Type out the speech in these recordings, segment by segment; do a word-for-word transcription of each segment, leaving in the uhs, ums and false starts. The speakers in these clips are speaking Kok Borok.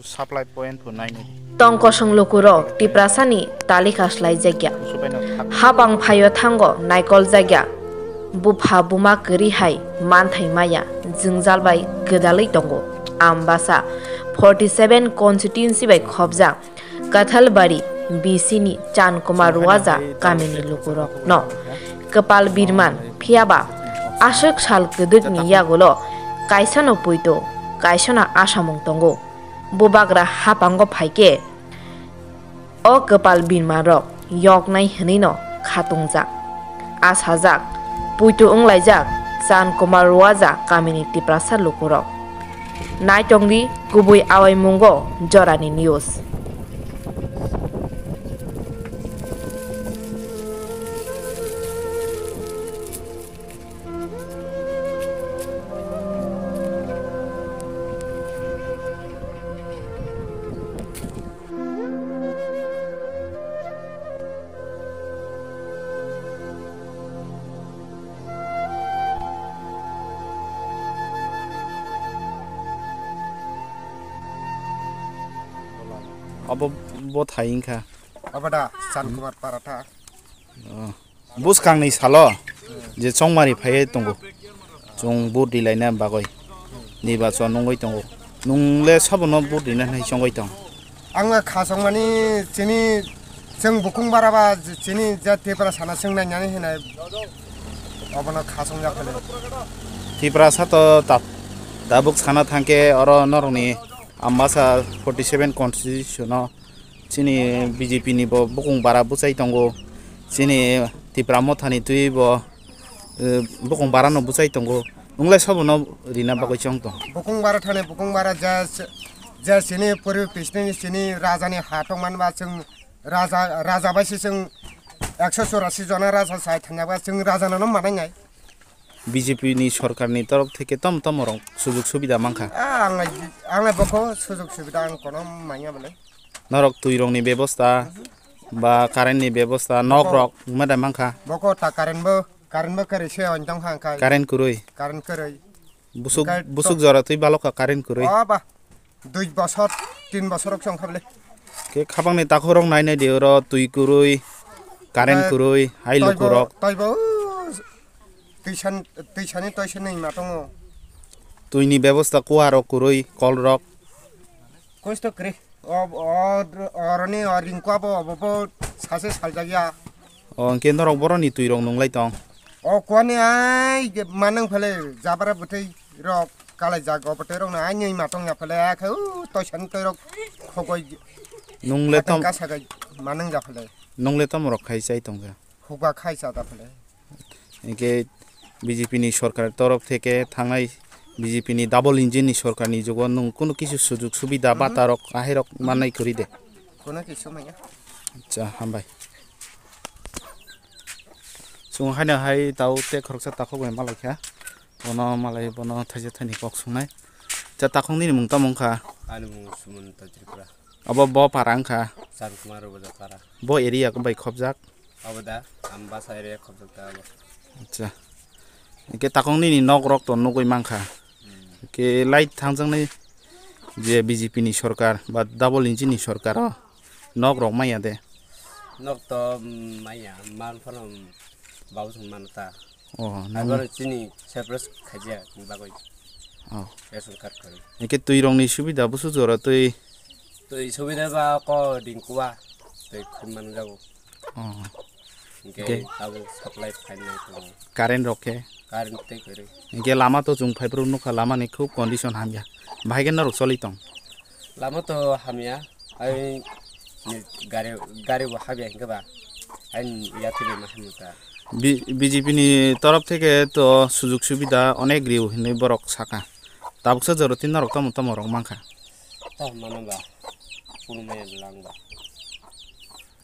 Supply point pho naini. Tongkosong lukurok Tiprasani talika slaijakya. Hapang phaio thango naikol jakya. Bupha buma kwrwi hai manthai maya jwngjal bai gwdalwi tongo. Ambasa forty seven constituency bai khopjak Kathalbari B C ni Chan Kumar Ruaja kamini lukurokno kwpal birman phiyaba aswk sal kwdwkni yagulo kaisano puito, kaisano asamung tongo. Bubagra hapango phaikhe o kwpal birmanrok yoknai hwnwino khatungjak. Asajak, puitu wnglaijak Chan Kumar Ruaja kamini Tiprasa lukurok. Naitongdi kubui awaimungo jorani news. Abo bo thai wngkha. Abo da Chan Kumar Paratha. Oh. Bwskangni salo je chongmari phaiwi tongo, chwng vote rilaina bagwi nirbachon wngwi tongo. Nwng le sabono vote rina hinwi chongwi tong? Ang khasongmani chini chwng bukung bara ba chini je Tipra sana chwng nainani hinai obono khasongjak phele. Tiprasa to ta-, tabuk sana thangkhe oro norokni Ambasa forty seven constitution o chini B J P ni bo bukung bara bwchai tongo, chini Tipra Motha ni twi bo, eh, bukung bara no bwchai tongo, nwng le sabono rina bagwi chong tong? Bukung bara thani bukung bara ja, ja chini puri pisni chini raja ni ha tong man ba chwng raja, raja bai se chwng ekso churasi jona raja sai thangya ba chwng raja no manai nai. B J P ni sorkar ni torop theke tom tom rok sujug subida mankha? Ah, ang lai, ang lai bokho sujug subida ang kono manya bole. Norok twi rok ni bebosta ba current ni bebosta, nok bokho rok mada mankha? Bokho ta current bo, current bo kwrwi se on tong kha ang khai. Current kwrwi? Current kwrwi. Busuk, busuk jora twi balokha current kwrwi? Oh, ba. Dui bosor, tin bosor rok chong kha bole. Khe khapang ni takhuk rok nai nai di oro twi kwrwi, current kwrwi, hai luku rok. Toibo, toibo, twisan, twisani toisani ma tongo. Twi ni bebosta kuwa rok kwrwi, kol rok. Kosto kwrwi. O, o, oroni o ringkwa bo, bo, bo sase saljak ya. O, hwnkhe norok boroni twi rok nunglai tong? O, kuani ai manang phale jabra bwtwi rok. Kalai jaga bo tei rok no ani ma tong ya phle, akhe u toisan toi rok khogoi. Nung le tom, ka sagai manang ja phle. Nung le tom rok khai chai tong ja. Huga khai cha da phle. Hingke B J P ni sorkar torop theke thangnai B J P ni double engine ni sorkar ni jugo nung kunu kisu sujug subida bata rok ahai rok mannai kwrwi de. Kono kisu manya. Acha, hambai. Chwng haino hai tao tei khoroksa takhuk bai malai kha. Bono malai bono thaisa thaini kok sungnai. Cha takhuk nini mung tamo wngkha? Ani mung Sumanta Tripura. Abo bo para wngkha? Chan Kumar Ruaja para. Bo area bai khobjak? Abo da, Ambasa area khobjak da abo. Acha. Hingke takhuk nini nok rok to nugui mankha. Hmm. Hingke light thangjaknai je B J P ni sorkar ba double engine ni sorkar o nok rok manya de? Nok to, mm, manya, man phano, mm, babu chwng mano ta. Oh, nang- Agor chini surprise khaijak ni bagwi. Oh. Ration card kharwi. Hingke twi rok ni subida busu jora twi? Twi subida ba ko dingkuwa twi khum man jago. Oh. Hingke abo supply phainai tongo. Current rok khe? Current tei kwrwi. Hingke lama to chwng phaiphuru nukha, lama ni khub condition hamya. Bahai khe norok choli tong? Lama to hamya. Ai ni gari, gari bo habya hingke ba. Ai ni yathri ma hamya ta. B-, B J P ni torop theke to sujug subida onek riu hinwi borok saka. Tabuksa jora tin norok tamo tamo rok mankha? Tamo mano ba. Kunu maya lang ba.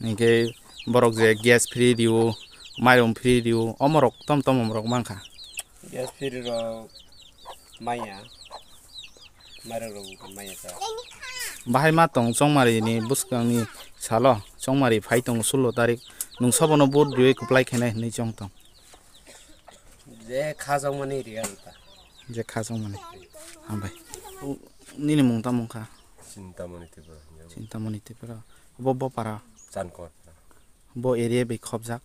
Hingke borok je gas free rio, mairum free rio, omorok tom tom omorok mankha. Gas free rok maya, mairum rok maya ta. Bahai ma tong chongmari ni bwskang ni salo, chongmari phai tongo sullo tarik, nung sabono vote riwi kwplai khainai hinwi chong tong. Je kha chongmani ria ta. Je kha chongmani. Hambai. Nini mung tamo wngkha? Chintamoni Tripura. Chintamoni Tripura. Bo, bo para? Chankor. Bo area bai khobjak?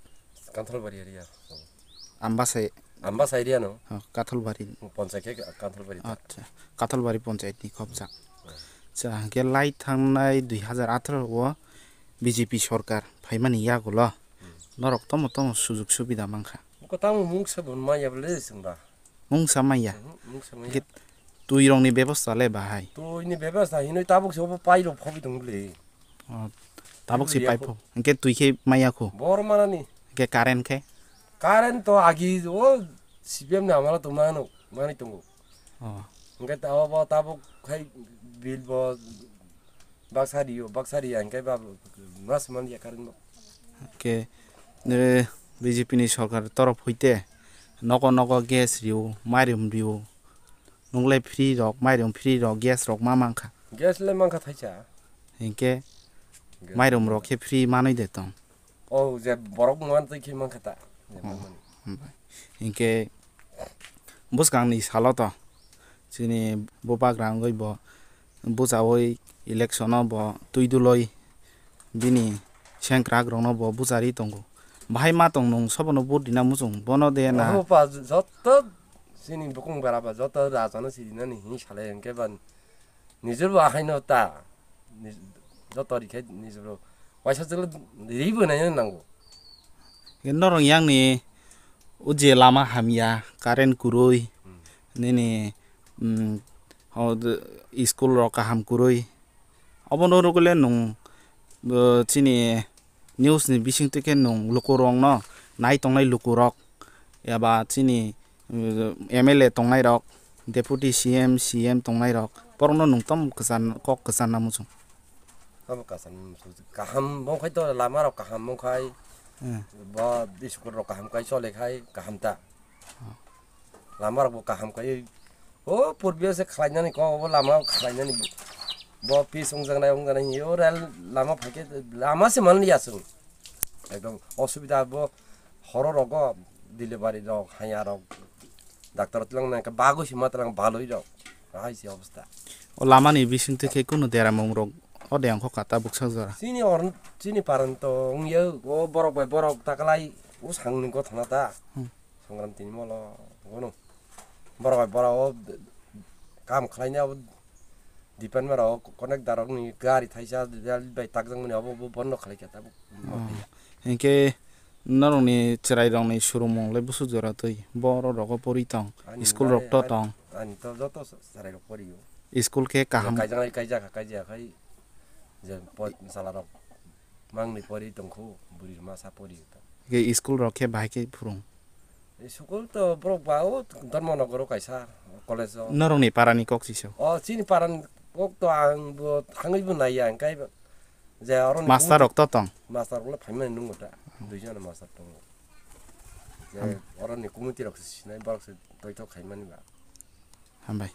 Kanthalbari area. Ambasa? Ambasa area no? Oh, Kathalbari. Panchayat khe Kanthalbari ta. Acha, Kathalbari panchayat ni khobjak. Hmm. Acha, hwnkhe lai thangnai dui hazar atharo o B J P sorkar phaimani yagulo, hmm, norok tomo tomo sujug subida mankha? Ko tamo mungsa bon maya bole sengba. Mungsa maya. Mhm, mungsa maya. Hwnkhe twi rokni bebosta le bahai? Twi ni bebosta hinwi tabuk se obo pai rok phobi tong bole. Oh, tabuk se pai pho. Hwnkhe twi khe maya khu? Bor manani. Hwnkhe current khe? Current to agi o C P M ni amala to mano, mani tongo. Oh. Hwnkhe ta obo tabuk khai bill bo baksa rio, baksa ria hwnkhe ba mas man ya current bo. Hwnkhe, eh, B J P ni sorkar torof hoite nogo nogo gas rio, mairum rio. Nunglai free rok, mairum free rok, gas rok ma mankha. Gas le mankha thaisa. Hinkhe gas mairum rok khe free manwi de tong. Oh, je borok man twi khe mankha ta. Je oh, manmani. Hambai. Hinkhe bwskangni salo to chini bubagra wngwi bo buchawi election o bo twi duloi bini sengkrak rokno bo buchari tongo. Bahai ma tong nung sobono vote rina muchung bono de na? Oho pa, joto chini bukung bara ba joto raja no sirinani hini sale hwnkhe ba nijor bo ahaino ta. Nij-, joto rikhe nijor bo waisa chwla ribo naina nango. Norok yang ni o je lama hamya, current kwrwi, hmm, nini, mm, ho, school rok kaham kwrwi, obono rwgwle nwng, bo, chini news ni bisingtwi khe nwng lukurokno nai tongnai lukurok eba chini, uh, M L A tongnairok, Deputy C M, C M tongnairok, borokno nwng tamo kwchan, kok kwchanna muchung? Tamo kwchanna muchung. Kaham wngkhai to, lamarok kaham wngkhai, hmm, bo school rok kaham khai chole khai kaham ta. Lama rok bo kaham khai, o purbi o se khlainani kok, obo lama o khlainani bo pis wngjaknai wngjaknai hinwi o rel lama phaikhe lama se manliya chwng. Ekdom osubida bo horo rogo delivery rok, haya rok, doctor o twlang nangkhe bagwi se ma twlang balwi rok, hai se obostha. O lamani bisingtwi khe kunu deramung rok o de wngkha kha ta bwksak jora. Chini or, chini paran to wngya o borok bai borok taklai o sangni gothona ta. Hmm. Songram tini molo, bono. Borok bai borok o kam khlaina abo depend mara o connect darok ni gari thaisa rel bai takjak mani abo bo bondo khlai kha tabuk. Oh. Hinkhe norok ni chwrai rok ni surumung le busu jora twi borok rogo pori tong, ani school rok to ani, tong. Ani to joto chwrai rok pori o. School khe kaham. Kaijak nai kaijak kha, kaijak khai je po-, sala rok. Mangni pori tongkhu, bwrwi masa pori. Ge school rok khe bahai khe phurung? School to borok ba o Dharmanagar o kaisa college o. Norokni parani kok chiso? O chini parani kok to ang bo thangwi bo naiya, hwnkhe je oro ni master rok to tong? Master rok le phaimani nungo ta, hmm, duijon master tongo. Je ham, oro ni committee rok se sinai, borok se toithok khaimani ba. Hambai.